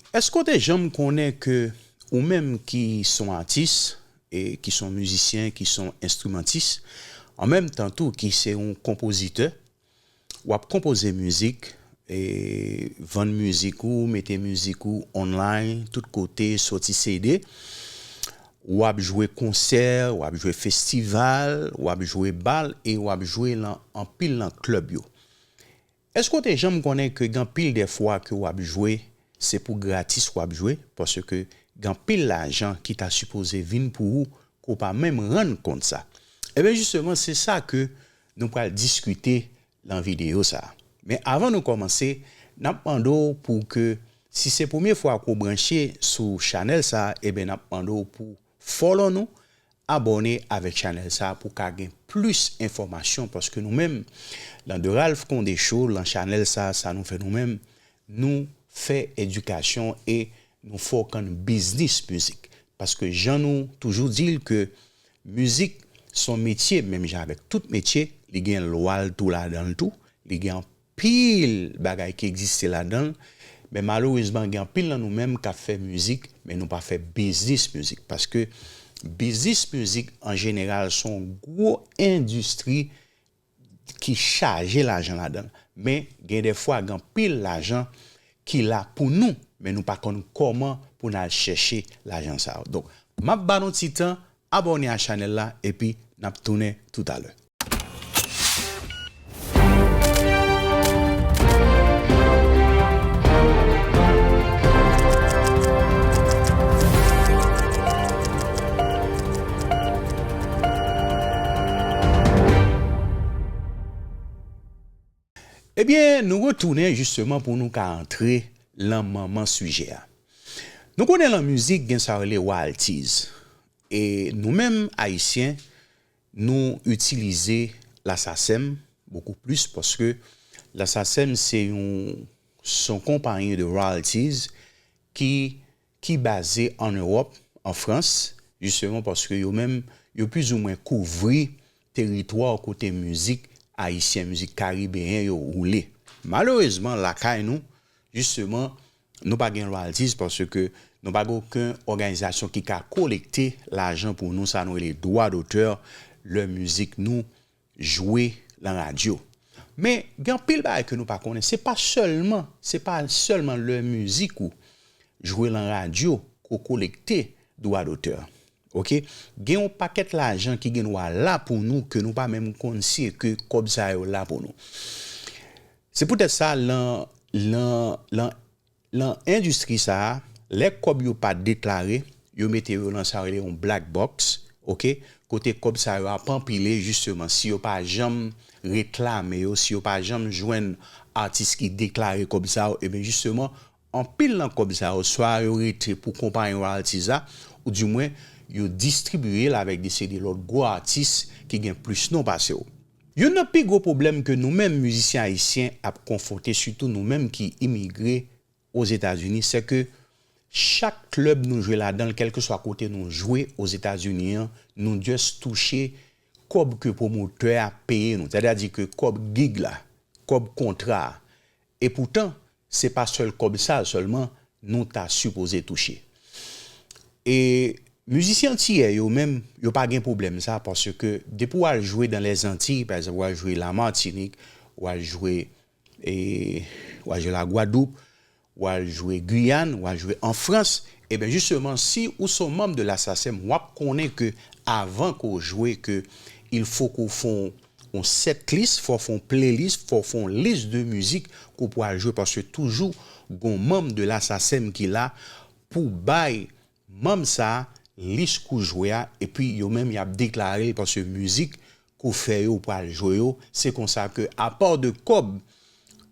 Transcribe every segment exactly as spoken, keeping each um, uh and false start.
Èske w te janm konnen ke ou menm ki s on atis, e ki s on mizisyen, ki s on enstrimantis, an menm tan tou ki se yon konpozitè, w ap konpoze mizik, e vann mizik ou, mete mizik ou online, tout kote, soti C D, w ap jwe konsè, w ap jwe festival, w ap jwe bal e w ap jwe lan anpil lan klèb yo. Èske w te janm konnen ke gen anpil de fwa ke w ap jwe, se pou gratis w ap jwe, paske gen anpil lajan ki ta sipoze vin pou ou, ke w pa menm rann kont sa? Ebyen, jisteman, se sa ke nou pral diskite lan videyo sa a. Men avan nou kòmanse, n ap mande w pou ke, si se premye fwa ke w branche sou chanèl sa a, ebyen, n ap mande w pou follow nou, abòne avèk chanèl sa a pou w ka gen plis enfòmasyon, paske nou menm, lan The Ralph Condé Show, lan chanèl sa a, sa nou fè nou menm, nou fè edikasyon e nou fè w konn biznis mizik. Paske jan nou toujou di l ke mizik s on metye, menm jan avèk tout metye, li gen lwa l tou ladan l tou, li gen anpil bagay ki egziste ladan l, men malerezman, gen anpil nan nou menm k ap fè mizik, men nou pa fè biznis mizik. Paske biznis mizik, an jeneral, s on gwo endistri ki chaje lajan ladan l. Men, gen de fwa, gen anpil lajan ki la pou nou, men nou pa konn kòman pou n al chèche lajan sa yo. Donk, m ap ba nou ti tan, abòne a chanèl la, epi n ap tounen toutalè. Ebyen, nou retounen jisteman pou nou ka antre lan manman sijè a. Nou konnen lan mizik gen sa yo rele royalties. E nou menm Ayisyen, nou itilize la SACEM bokou plis paske la SACEM se yon, s on konpayi de royalties ki, ki baze an Ewòp, an Frans, jisteman paske yo menm, yo plizoumwen kouvri teritwa kote mizik ayisyen, mizik karibeyen yo woule. Malerezman, lakay nou, jisteman, nou pa gen royalties paske nou pa gen okenn òganizasyon ki ka kolekte lajan pou nou, sa nou rele dwa dotè, lè mizik nou jwe lan radyo. Men, gen anpil bagay ke nou pa konnen. Se pa sèlman, se pa sèlman lè mizik ou jwe lan radyo ke w kolekte dwa dotè. Oke? Gen yon pakèt lajan ki gen dwa la pou nou ke nou pa menm konn si ke kòb sa yo la pou nou. Se poutèt sa, lan, lan, lan, lan endistri sa a, lè kòb yo pa deklare, yo mete yo lan sa yo rele yon black box, oke? Kote kòb sa yo ap anpile, jisteman, si yo pa janm reklame yo, si yo pa janm jwenn atis ki deklare kòb sa yo, ebyen, jisteman, anpil nan kòb sa yo, swa yo rete pou konpayi royalties la, oudimwen, yo distribiye l avèk de seri de lòt gwo atis ki gen plis non pase w. Youn nan pi gwo pwoblèm ke nou menm mizisyen ayisyen ap konfwonte, sitou nou menm ki imigre Ozetazini, se ke chak klèb nou jwe ladan l, kèlkeswa kote nou jwe Ozetazini an, nou just touche kòb ke pwomotè a peye nou. Sètadi ke kòb gig la, kòb kontra a. Epoutan, se pa sèl kòb sa a sèlman nou ta sipoze touche. E mizisyen antiyè yo menm, yo pa gen pwoblèm sa, paske depi w al jwe dans les Antilles, pa egzanp, w al jwe Lamatinik, w al jwe, e, w al jwe Lagwadloup, w al jwe Giyàn, w al jwe an Frans, ebyen, jisteman, si ou s on manm de la SACEM, w ap konnen ke avan ke w jwe, ke il faut ke w fè yon, yon set list, fò w fè yon playlist, fò w fè yon lis de mizik ke w pral jwe, paske toujou gen yon manm de la SACEM ki la pou bay manm sa a lis ke w jwe a, epi yo menm y ap deklare l, paske mizik ke w fè yo, w pral jwe yo, se konsa ke, apa de kòb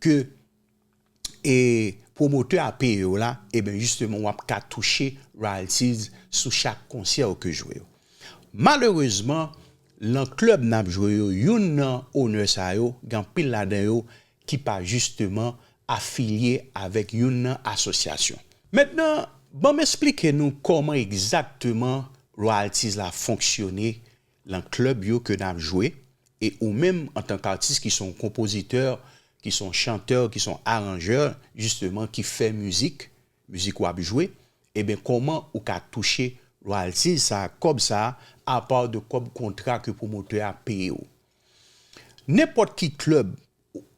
ke e pwomotè a peye yo la, ebyen, jisteman, w ap ka touche royalties sou chak konsè ke w jwe yo. Malerezman, lan klèb n ap jwe yo, youn nan onè sa yo, gen anpil ladan yo ki pa jisteman afilye avèk youn nan asosyasyon. Mentnan, ban m esplike nou kòman egzakteman royalties la fonksyone lan klèb yo ke n ap jwe, e ou menm antank atis ki s on konpozitè, ki s on chantè, ki s on aranjè, jisteman, ki fè mizik, mizik w ap jwe, ebyen, kòman ou ka touche royalties sa, kòb sa, apa de kòb kontra ke pwomotè a peye w. Nenpòt ki klèb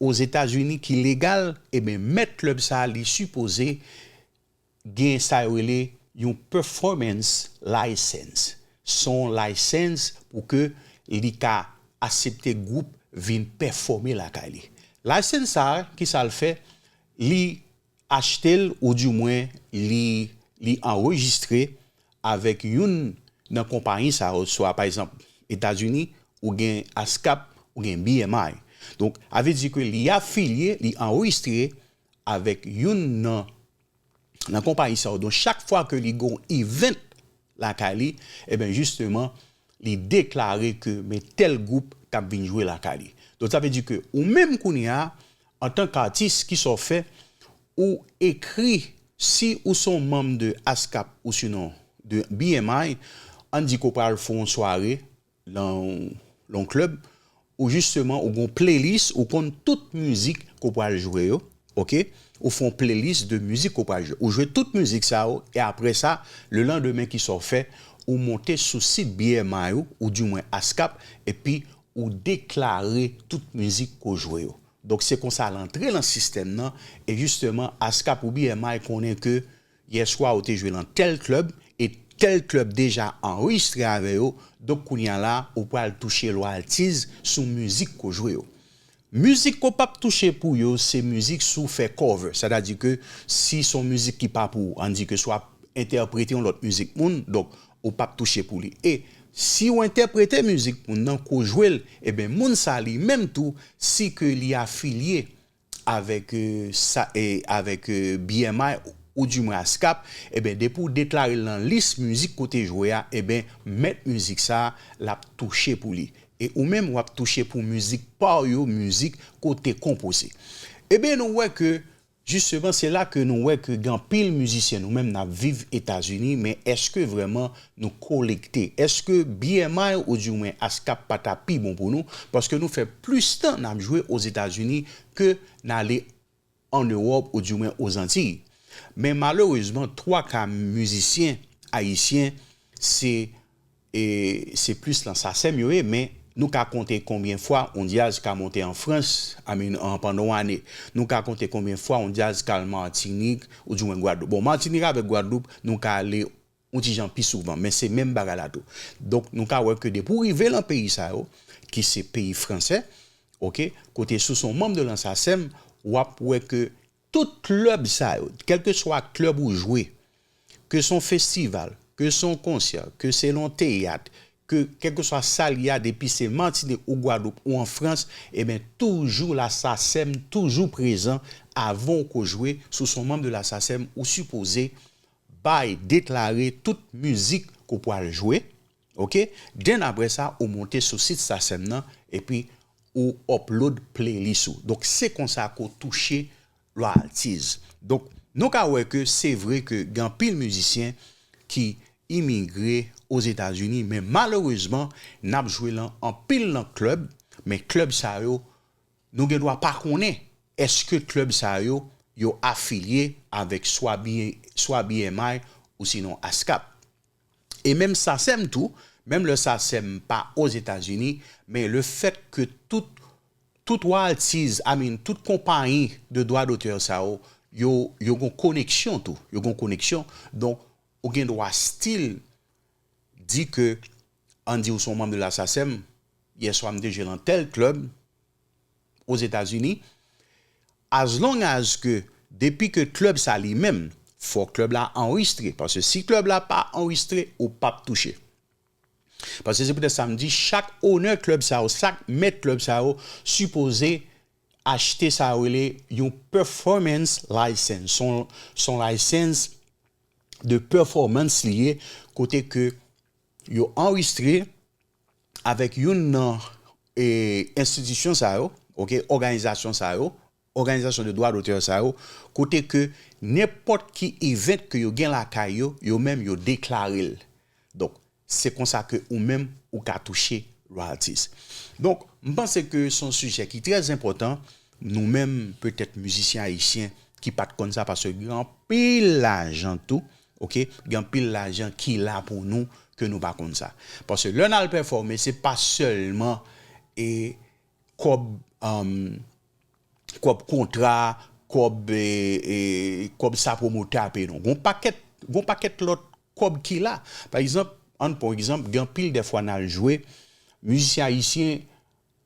Ozetazini ki legal, ebyen, mèt klèb sa, li sipoze gen sa yo rele yon performance license. Se yon license pou ke li ka aksepte gwoup vin pèfòme lakay li. License sa, ki sa l fè? Li achte l, ou di mwen li, li anrejistre avèk youn nan konpayi sa yo, swa pa egzanp, Etazini, ou gen ASCAP, ou gen B M I. Donk, a vle di ke li afilye, li anrejistre avèk youn nan, nan konpayi sa yo. Donk, chak fwa ke li gon event lakay li, ebyen, jisteman, li deklare ke men tèl gwoup k ap vin jwe lakay li. Donk, sa vle di ke ou menm kounye a, antank atis, ki sa w fè, ou ekri, si ou se yon manm de ASCAP ou sinon de B M I, ann di ke w pral fè yon sware lan, lan yon klèb, ou jisteman, ou gon playlist, ou konn tout mizik ke w pral jwe yo, oke? Ou fè yon playlist de mizik ke w pral jwe. Ou jwe tout mizik sa yo, e apre sa, le lendemain, ki sa w fè, ou monte sou sit B M I ou, ou di mwen ASCAP, epi ou deklare tout mizik ke w jwe yo. Donk, se konsa l antre lan sistèm nan, e jisteman, ASCAP ou B M I konnen ke yèswa ou te jwe lan tèl klèb, e tèl klèb deja anrejistre avè yo, donk kounye a la, ou pral touche royalties sou mizik ke w jwe yo. Mizik ke w p ap touche pou yo, se mizik si w fè cover, sètadi ke si se yon mizik ki pa pou ou, ann di ke si w ap entèprete yon lòt mizik moun, donk, ou p ap touche pou li. E si w entèprete mizik moun nan, ke w jwe l, ebyen, moun sa li menm tou, si ke li afilye avèk, eh, sa, eh, avèk, eh, B M I, ou di mwen ASCAP, ebyen, depi w deklare l lan lis mizik ke w te jwe a, ebyen, mèt mizik sa, l ap touche pou li. E ou menm, w ap touche pou mizik pa w yo, mizik ke w te konpoze. Ebyen, nou wè ke, jisteman, se la ke nou wè ke gen anpil mizisyen, nou menm, n ap viv Etazini, men èske vrèman nou kolekte? Èske B M I ou di mwen ASCAP pa ta pi bon pou nou? Paske nou fè plis tan n ap jwe Ozetazini ke n ale ann Ewòp ou di mwen Ozantiy. Men malerezman, twa ka mizisyen ayisyen, se, e, se plis lan SACEM yo ye, men nou ka konte konbyen fwa yon djaz ka monte an Frans, I mean, an, pandan yon ane. Nou ka konte konbyen fwa yon djaz ka al Matinik, ou di mwen Gwadloup. Bon, Matinik avèk Gwadloup, nou ka ale yon ti jan pi souvan, men se menm bagay la tou. Donk, nou ka wè ke depi w rive lan peyi sa yo, ki se peyi fransè, oke, kote si w se yon manm de lan SACEM, w ap wè ke tout klèb sa yo, kèlkeswa klèb ou jwe, ke se yon festival, ke se yon konsè, ke se yon teyat, ke kèlkeswa sa l ye a, depi se Matinik ou Gwadloup ou an Frans, ebyen, toujou la SACEM toujou prezan avan w ko jwe, si w se yon manm de la SACEM, ou sipoze bay, deklare tout mizik ke w pral jwe, oke? Then apre sa, ou monte sou sit SACEM nan, epi ou upload playlist ou. Donk, se konsa ke w touche royalties. Donk, nou ka wè ke se vre ke gen anpil mizisyen ki imigre Ozetazini, men malerezman, n ap jwe lan anpil lan klèb, men klèb sa yo, nou gen dwa pa konnen èske klèb sa yo, yo afilye avèk swa B-, swa B M I ou sinon ASCAP. E menm SACEM tou, menm lè SACEM pa Ozetazini, men le fèt ke tout, tout royalties, I mean, tout konpayi de dwa dotè sa yo, yo, yo gon koneksyon tou, yo gon koneksyon. Donk, ou gen dwa still di ke, ann di ou se yon manm de la SACEM, yèswa m te jwe lan tèl klèb, Ozetazini, as long as ke, depi ke klèb sa li menm, fò klèb la anrejistre. Paske si klèb la pa anrejistre, ou p ap touche. Paske se poutèt sa m di, chak ownè klèb sa yo, chak mèt klèb sa yo, sipoze achte sa yo rele yon performance license. Se yon, se yon license de performance li ye, kote ke yo anrejistre avèk youn nan, e, enstitisyon sa yo, oke, òganizasyon sa yo, òganizasyon de dwa dotè sa yo, kote ke nenpòt ki event ke yo gen lakay yo, yo menm yo deklare l. Donk, se konsa ke ou menm ou ka touche royalties. Donk, m panse ke se yon sijè ki trè enpòtan. Nou menm, petèt mizisyen ayisyen, ki pa t konn sa, paske gen anpil lajan tou, oke? Gen anpil lajan ki la pou nou, ke nou pa konn sa. Paske lè n al pèfòme, se pa sèlman e kòb, um, kòb kontra, kòb, e, e, kòb sa pwomotè a peye nou. Gon pakèt, gon pakèt lòt kòb ki la. Pa egzanp, ann pran egzanp, gen anpil dèfwa n al jwe, mizisyen ayisyen,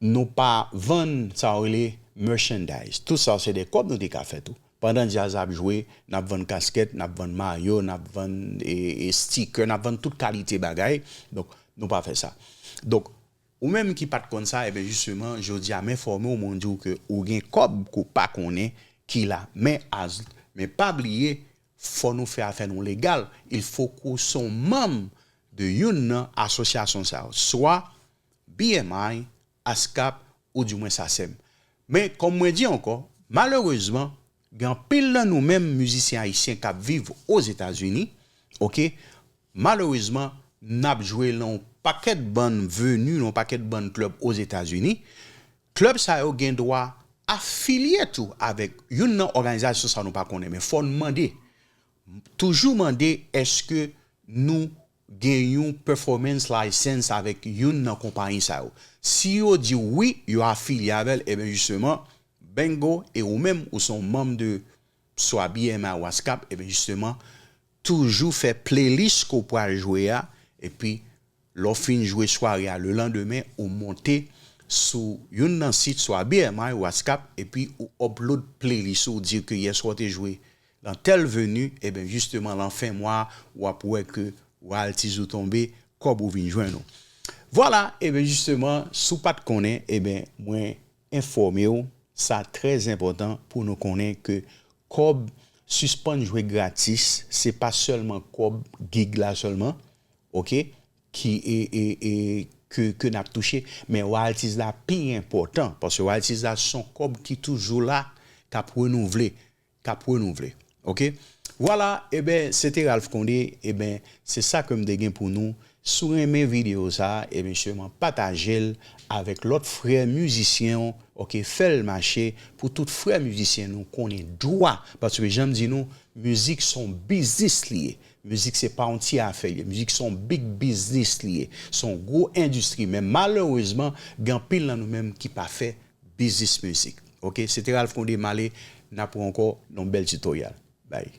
nou pa vann sa yo rele merchandise. Tout sa se de kòb nou te ka fè tou. Pandan djaz ap jwe, n ap vann kaskèt, n ap vann mayo, n ap vann e, e sticker, n ap vann tout kalite bagay. Donk, nou pa fè sa. Donk, ou menm ki pa t konn sa, ebyen jisteman, jodi a m enfòme w, mwen di w ke ou gen kòb ke w pa konnen ki la. Men, as, men pa bliye, fò nou fè afè nou legal. Il faut que w se yon manm de youn nan asosyasyon sa yo. Swa B M I, ASCAP, ou dimwen SACEM. Men, kòm mwen di ankò, malerezman, gen anpil nan nou menm mizisyen ayisyen k ap viv Ozetazini, oke, malerezman, n ap jwe nan yon pakèt bann veni, nan yon pakèt bann klèb Ozetazini. Klèb sa yo gen dwa afilye tou avèk youn nan òganizasyon sa nou pa konnen, men fò n mande. Toujou mande èske nou gen yon performance license avèk youn nan konpayi sa yo. Si yo di wi, yo afilye avè l, ebyen jisteman, bingo, e ou menm, ou se yon manm de swa B M I ou ASCAP, ebyen jisteman, toujou fè playlist ke w pral jwe a, epi lè w fin jwe sware a, lelandemen, ou monte sou youn nan sit, swa B M I ou ASCAP, epi ou upload playlist ou, di ke yèswa w te jwe nan tèl veni, ebyen, jisteman, lan fen mwa, w ap wè ke royalties ou tonbe, kòb ou vin jwenn ou. Vwala, ebyen, jisteman, si w pa t konnen, ebyen, mwen enfòme w, sa trè enpòtan pou nou konnen ke kòb sispann jwe gratis, se pa sèlman kòb gig la sèlman, oke, ki, e, e, e, ke, ke n ap touche, men royalties la pi enpòtan, paske royalties la se yon kòb ki toujou la, k ap renouvle, k ap renouvle. Oke? Vwala, ebyen, se te Ralph Condé, ebyen, se sa ke m te gen pou nou. Si w renmen videyo sa a, ebyen, jisteman, pataje l avèk lòt frè mizisyen w, oke, fè l mache pou tout frè mizisyen nou konnen dwa, paske jan m di nou, mizik se yon biznis li ye. Mizik se pa yon ti afè li ye. Mizik se yon big biznis li ye. Se yon gwo endistri. Men malerezman, gen anpil nan nou menm ki pa fè biznis mizik. Oke, se te Ralph Condé, m ale, n ap wè ankò nan yon bèl tutorial. Bye.